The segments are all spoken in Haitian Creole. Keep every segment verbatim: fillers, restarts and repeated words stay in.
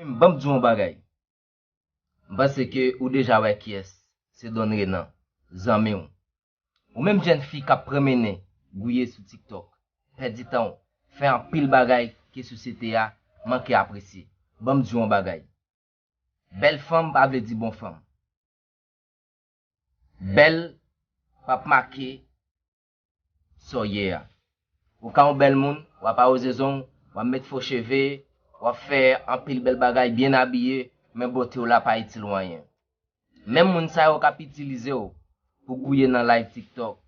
Ban m di w yon bagay. M panse ke ou deja wè kiyès se Don Renan, zanmi w. Ou menm jèn fi k ap pran mennen, gouye sou TikTok, pèdi tan w, fè anpil bagay ke sosyete a manke apresye. Ban m di w yon bagay. Bèl fanm pa vle di bon fanm. Bèl p ap make sa w ye a. Ou ka yon bèl moun, w ap awoze zong, w ap met fo cheve, w ap fè anpil bèl bagay, byen abiye, men bote w la pa itil w anyen. Menm moun sa yo k ap itilize w pou gouye nan live TikTok,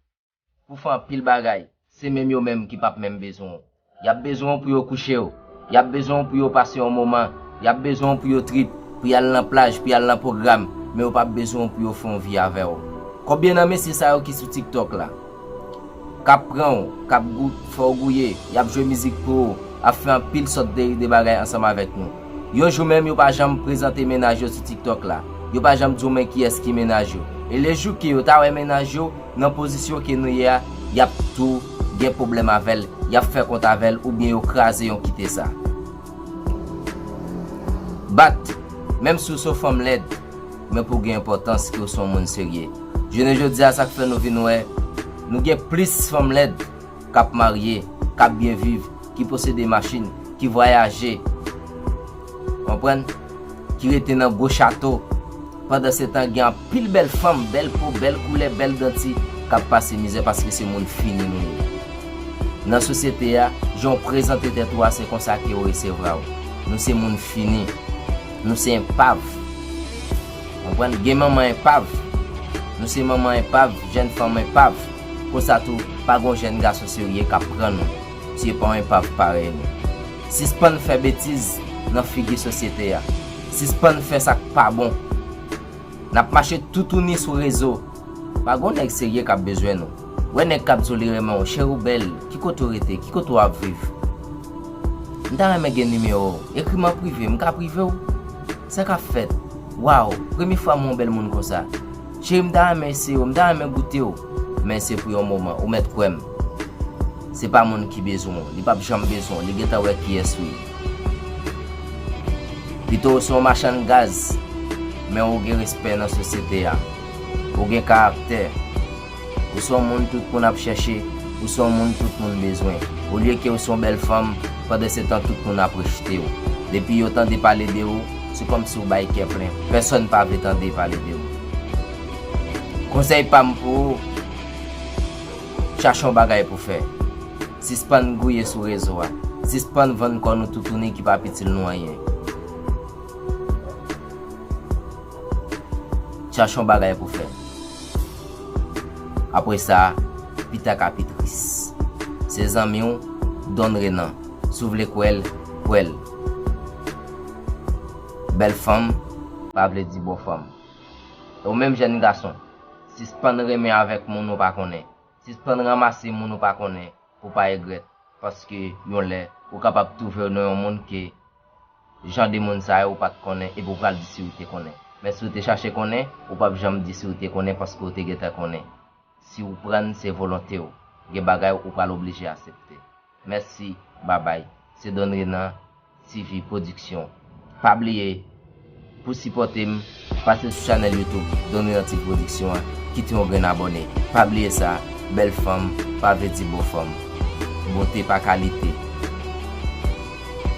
pou fè anpil bagay, se menm yo menm ki p ap menm bezwen w. Y ap bezwen w pou yo kouche w. Y ap bezwen w pou yo pase yon moman. Y ap bezwen w pou yo trip, pou y al nan plaj, pou y al nan pwogram, men yo p ap bezwen w pou yo fè yon vi avè w. Konbyen nan mesye sa yo ki sou TikTok la? K ap pran w, k ap gou-, fè w gouye, y ap jwe mizik pou ou, ap fè anpil sòt de, de bagay ansanm avèk nou. Yon jou menm, yo pa janm prezante mennaj yo sou TikTok la. Yo pa janm di w men kiyès ki mennaj yo. E lejou ke yo ta wè mennaj yo nan pozisyon ke nou ye a, y ap tou gen pwoblèm avè l, y ap fè kont avè l, oubyen yo kraze yon kite sa. Bat, menm si w se yon fanm lèd, men pou w gen enpòtans ke w se yon moun serye. Jounen jodi a, sa k fè nou vin wè, nou gen plis fanm lèd k ap marye, k ap byen viv, ki posede machin, ki vwayaje, konprann, ki rete nan gwo chato. Pandan se tan, gen anpil bèl fanm, bèl po, bèl koulè, bèl danti k ap pase mizè paske se moun fini nou ye. Nan sosyete a, jan w prezante tèt ou a, se konsa ke yo resevwa w. Nou se moun fini. Nou se enpav. Konprann? Gen manman enpav. Nou se manman enpav, jèn fanm enpav. Konsa tou, pa gon jèn gason serye k ap pran nou. Si e pa yon enpav parèy nou. Sispann fè betiz nan figi sosyete a. Sispann fè sa k pa bon. N ap mache toutouni sou rezo. Pa gon nèg serye k ap bezwen nou. Wè nèg k ap di w li renmen w, cheri w bèl, ki kote w rete, ki kote w ap viv? M ta renmen gen nimewo w. Ekri m an prive, m ka prive w? Sa k ap fèt? Waw, premye fwa m wè yon bèl moun konsa. Cheri, m ta renmen eseye w, m ta renmen goute w. Men se pou yon moman, ou mèt kwè m. Se pa moun ki bezwen w, li p ap janm bezwen w, li gentan wè kiyès ou ye. Pito w se yon machann gaz, men ou gen respè nan sosyete a. Ou gen karaktè. Ou se yon moun tout moun ap chèche, ou se yon moun tout moun bezwen. Olye ke ou se yon bèl fanm, pandan se tan tout moun ap rejte w. Depi yo tande pale de ou, se kòmsi w bay kè plen. Pèsonn pa vle tande pale de ou. Konsèy pa m pou ou, chache yon bagay pou fè. Sispann gouye sou rezo a. Sispann vann kò nou toutouni ki p ap itil nou anyen. Chache yon bagay pou fè. Apre sa, pita ka pi tris. Se zanmi w, Don Renan. Si w vle kwè l, kwè l. Bèl fanm pa vle di bon fanm. E w menm jèn gason, sispann renmen avèk moun ou pa konnen. Sispann ranmase moun ou pa konnen pou pa regrèt, paske yon lè, ou kapab twouve w nan yon moun ke jan de moun sa yo ou pa t konnen epi ou pral di si ou te konnen. Men si ou te chache konnen, ou p ap janm di si ou te konnen paske ou te gentan konnen. Si ou pran, se volonte w. Gen bagay ou pral oblije aksepte. Mèsi, babay. Se Don Renan, T V Production. Pa bliye, pou sipòte m, pase sou chanèl YouTube Don Renan T V Production an, kite yon grenn abòne. Pa bliye sa, bèl fanm pa vle di bon fanm. Bote pa kalite.